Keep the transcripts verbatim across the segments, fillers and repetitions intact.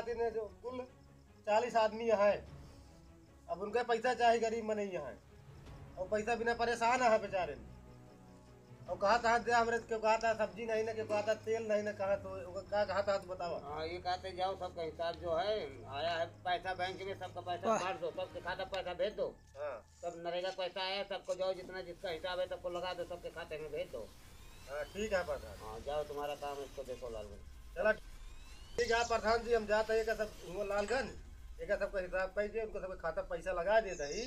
दिन जो कुल चालीस आदमी है, अब उनके पैसा चाही, गरीब मनई है, और पैसा बिना परेशान है बेचारे। और कहा था दे हमरे, क्यों कहा था सब्जी नहीं ना, क्यों कहा था तेल नहीं ना, कहा तो ओकर का कहा था, तू बतावा। हाँ, ये कहते जाओ, सबका हिसाब जो है आया है, पैसा बैंक में, सबका पैसा वाह। काट दो, सबके खाता पैसा भेज दो। हाँ। सब नरेगा पैसा आया, सबको जाओ, जितना जिसका हिसाब है सबको लगा दो, सबके खाते में भेज दो। हाँ, ठीक है प्रधान। हाँ, जाओ, तुम्हारा काम है, इसको देखो लालगंज। चला, ठीक है प्रधान जी, हम जाते हैं, एका सब हुआ लालगंज, एका सबका हिसाब कइके उनका सबके खाता पैसा लगा देता ही,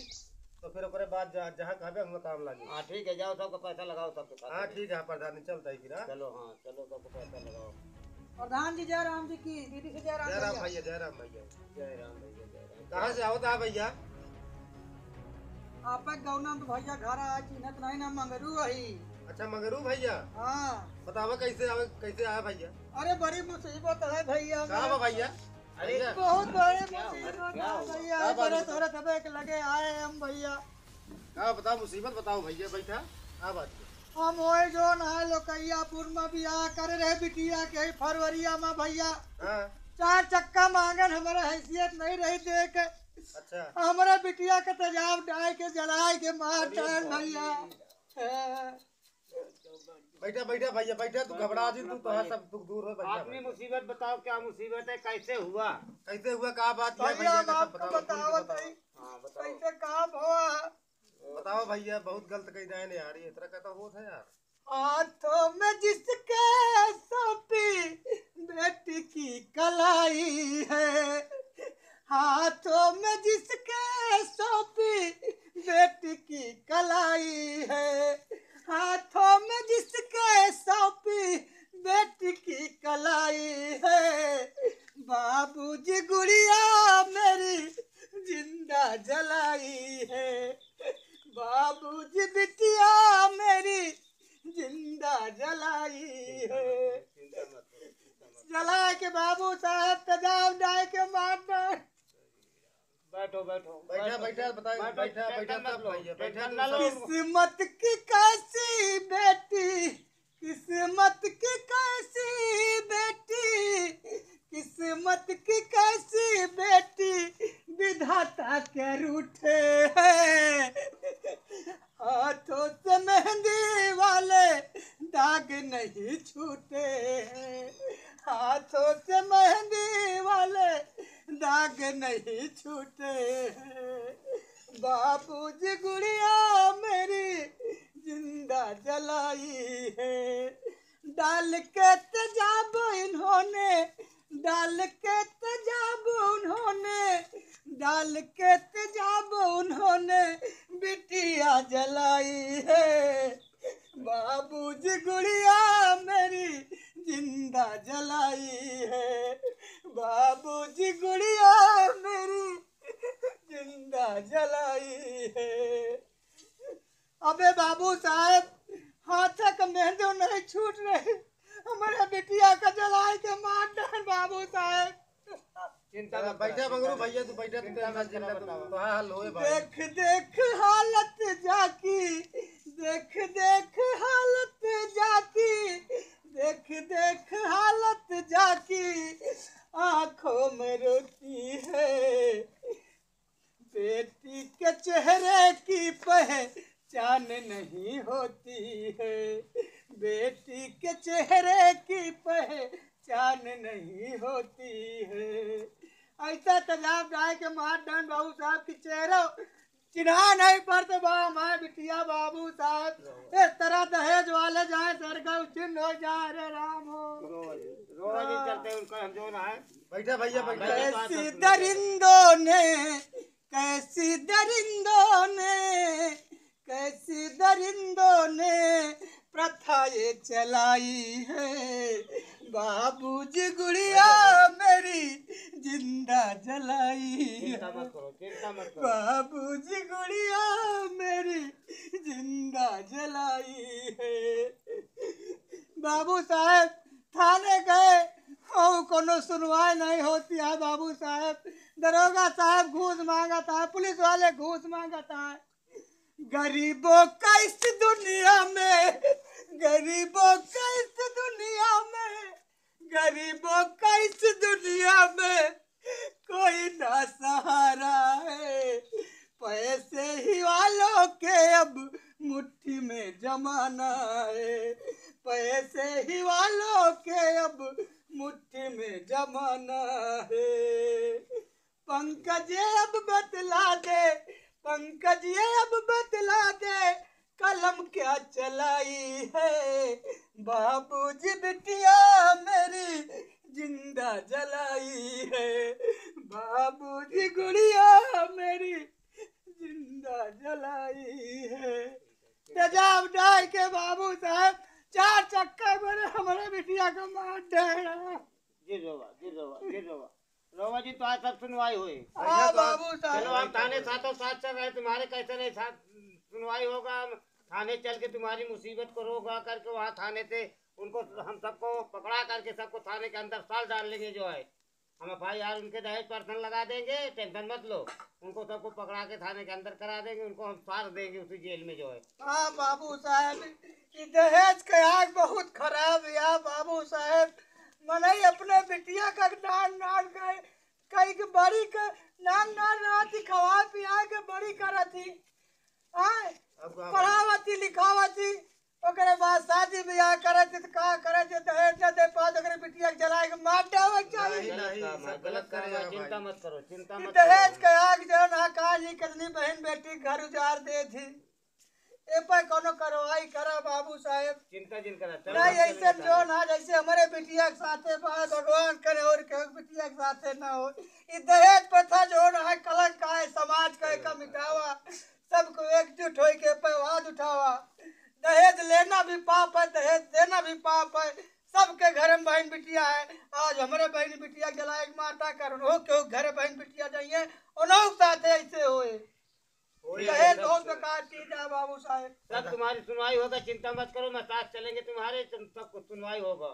तो फिर ओकरे बाद जहाँ, जहाँ कहबे हुआ काम लागी। हाँ, ठीक है, जाओ, सबका पैसा लगाओ, सबके खाते हाँ, में। ठीक है प्रधान जी, चलता ही फिर, हाँ? चलो, हाँ, चलो, सबको पैसा लगाओ। प्रधान जी, जय राम जी की, दीदी से जय राम जय राम भैया। भैया, जय राम भैया। जय राम भैया, जय राम। कहाँ से आवत है भैया? आपे गौना में भैया घर आए, चिन्हत नहीं ना, मंगरू अही। अच्छा, मंगरू भैया। हाँ। बतावा कैसे आवे, कैसे आया भैया? अरे, बड़ी मुसीबत है भैया। का बा भैया? अरे, भैया। बहुत बड़ी क्या हो-, मुसीबत क्या है हुआ? भैया। का बात बड़े बता- तोरे तबे के लगे आए हम भैया। का बताओ, मुसीबत बताओ भैया, बैठा। का बात है? हम वही जोन है लोकैयापुर में बियाह करे रहे बिटिया के फरवरिया में भैया। हाँ। चार चक्का मांगन, हमारा हैसियत नहीं रही दे के। अच्छा। हमारा बिटिया के तेजाब डाल के जलाए के मार अरे डाल बाप रे। भैया। हाँ। बैठा, बैठा भैया, बैठा, तू घबरा जिन, तू, तोहार सब दुख दूर हो, बैठा, आदमी बैठा। मुसीबत बताओ, क्या मुसीबत है, कैसे हुआ? कैसे हुआ, का बात है भैया, भैया हम का सब आपको बताओ, खुल के बताओ बताओ। भाई। हाँ, बताओ। कैसे काम हुआ? बताओ भैया, बहुत गलत कही जाए ना यार, ये इतना कहता होत है यार। हाथों में जिसके सौंपी बेटी की कलाई है, हाथों में जिसके सौंपी बेटी की कलाई है, हाथों में जिसके सौंपी बेटी की कलाई है, बाबूजी गुड़िया मेरी जिंदा जलाई है, बाबूजी बिटिया मेरी जिंदा जलाई है। जला के बाबू साहब तेजाब डाल के मार डाल। बैठो, बैठो, बैठा, बैठो। बैठा, बताइए, बैठो, बैठा, tension बैठा, मत सब लो, भैया, बैठा, tension तुम ना सब। लो। किस्मत की कैसी बेटी, किस्मत की कैसी बेटी, किस्मत की कैसी बेटी विधाता के रूठे हैं। हाथों से मेहंदी वाले दाग नहीं छूटे हैं, हाथों से मेहंदी वाले दाग नहीं छूटे हैं। बाबूजी गुड़िया मेरी जिंदा जलाई है, डाल के तेजाब इन्होंने, डाल के तेजाब उन्होंने, डाल के तेजाब उन्होंने बिटिया जलाई है। बाबूजी गुड़िया मेरी जिंदा जलाई है, बाबूजी गुड़िया मेरी जिंदा जलाई है। अबे बाबू साहब, हाथ का मेहंदी नहीं छूट रही, हमारे बिटिया का जलाए के मार डाल बाबू साहब। चिंता मत बैठा करो, मंगरू चिंता भैया, तू बैठा, तू चिंता tension मत जिन करो, तू, बताओ। तोहार हल होए भाई। देख देख हालत जाकी, देख देख हालत जाकी, देख देख हालत जाकी, आंखों में रोती है। बेटी के चेहरे की पहचान नहीं होती है, बेटी के चेहरे की पहचान नहीं होती है। ऐसा तेजाब डाल के मार डाल बाबू साहब की चेहरा चिन्हा नहीं पड़ते बा हमारे बिटिया बाबू साहब। इस तरह दहेज वाले जाए सर का उचिन हो जाए, अरे राम हो। रोज, रोज ही चलते उनका हम जो ना है। बैठा भैया, हाँ, बैठा। बैठा। कैसी दरिंदों ने, कैसी दरिंदों ने, कैसी दरिंदों ने प्रथा ये चलाई है। बाबूजी गुड़िया मेरी जिंदा जलाई है। चिंता मत करो, चिंता मत करो। बाबूजी गुड़िया मेरी जिंदा जलाई है। बाबू साहब थाने गए, और कोनो सुनवाई नहीं होती है बाबू साहब। दरोगा साहब घूस मांगत है, पुलिस वाले घूस मांगत है। गरीबों का इस दुनिया में, गरीबों का इस दुनिया में, गरीबों का इस दुनिया में कोई ना सहारा है। पैसे ही वालों के अब मुट्ठी में जमाना है। पैसे ही वालों के अब मुट्ठी में जमाना है। पंकज ये अब बतला दे, पंकज ये अब बतला दे, कलम क्या चलाई है। बाबूजी बिटिया मेरी जिंदा जलाई है। बाबूजी गुड़िया मेरी जिंदा जलाई है। तेजाब डाल के बाबू साहेब चार चक्कर मेरे हमारे बिटिया को मार डाला। जी रोवा, जी रोवा, जी रोवा। रोवा जी, तो आज सब सुनवाई हुई। हाँ बाबू साहेब। चलो, हम थाने साथों साथ चल रहे, तुम्हारे कैसे नहीं साथ सुनवाई होगा। हम थाने चल के तुम्हारी मुसीबत को रोगा करके वहाँ थाने से उनको, हम सबको पकड़ा करके सबको थाने के अंदर साल डाल लेंगे जो है। हम एफआईआर उनके दहेज पर्सन लगा देंगे, टेंशन मत लो। उनको सबको पकड़ा के थाने के अंदर करा देंगे, उनको हम सार देंगे उसी जेल में जो है। हाँ बाबू साहेब, ये दहेज के आग बहुत खराब है बाबू साहेब। मनई अपने बिटिया का नान नान के कई के बड़ी के नान नान रहती, खवा पिया के बड़ी करती। हाँ, अब का पढ़ावती लिखावती, ओकरे बाद शादी ब्याह करे थे, तो का करे थे, दहेज न दे पाओ, तो ओकरे बिटिया के जलाए के मार देवे के चाही। नहीं, गलत नहीं, काम है, सब गलत गलत काम करे है, हैं भाई। चिंता मत करो, चिंता ई मत दहेज करो। के आग जो ना, का जी, कितनी बहन बेटी घर उजाड़ दे थी। ए पर कोनो कार्रवाई करा बाबू साहेब। चिंता जिन करा, चलो, नहीं, चलो, ऐसे चलो। जो ना, जैसे हमारे बिटिया के साथे बा, भगवान करे और केहू के बिटिया के साथे ना हो। ई दहेज प्रथा जो ना है, कलंक है समाज का, एका मिटावा। सबको एकजुट होई के पे आवाज उठावा। दहेज लेना भी पाप है, दहेज देना भी पाप है। सबके घर में बहन बिटिया है। आज हमरे बहन बिटिया जलाए के माता करण हो, केहू घर बहन बिटिया जाइए, उन्हों के साथ ऐसे होए। होए, दहेज सब बहुत बेकार चीज है बाबू साहेब। सब तुम्हारी सुनवाई होगा, चिंता मत करो, मैं साथ चलेंगे तुम्हारे, तुम सबको सुनवाई होगा।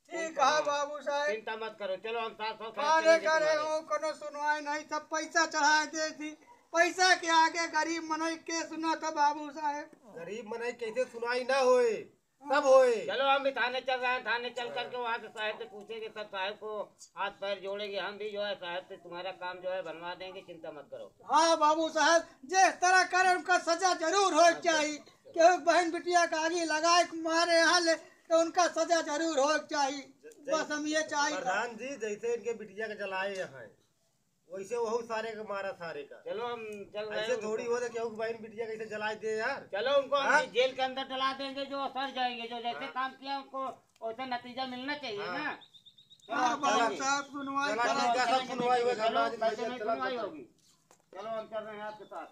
ठीक है बाबू साहेब। चिंता मत करो, चलो हम साथ साथ थाने चलेंगे करे तुम्हारे। हो, कोनो सुनवाई नहीं, सब पैसा चढ़ा दे थी। पैसा के आगे गरीब मनई के सुना था बाबू साहेब। गरीब मनई कैसे सुनवाई ना होए, सब होए। चलो हम भी थाने चल रहे हैं, थाने चल करके वहाँ से साहेब से पूछेंगे, सब साहेब को हाथ पैर जोड़ेंगे, हम भी जो है साहेब से तुम्हारा काम जो है बनवा देंगे, चिंता मत करो। हाँ बाबू साहेब, जिस तरह करे उनका सजा जरूर होए के चाही। केहू बहन बिटिया का आगी लगाए के मारे यहाँ ले तो उनका सजा जरूर होए के चाही। बस हम ये चाही। प्रधान जी, जैसे इनके बिटिया के जलाए यहाँ, वैसे वहू सारे के मारा, सारे का। चलो हम चल रहे हैं। ऐसे थोड़ी हो तो केहू के बहन बिटिया कैसे जलाए दे यार। चलो उनको हम हाँ? जेल के अंदर डला देंगे, जो सड़ जाएंगे, जो जैसे हाँ। काम किया उनको वैसे नतीजा मिलना चाहिए हाँ। ना। हाँ, चलो, बाबू चलो। साहब, सुनवाई चलो, करो। ठीक है, सब सुनवाई होगा, चलो, हम आज कैसे नहीं चलो, सुनवाई चलो। होगी? चलो, हम चल रहे हैं आपके साथ।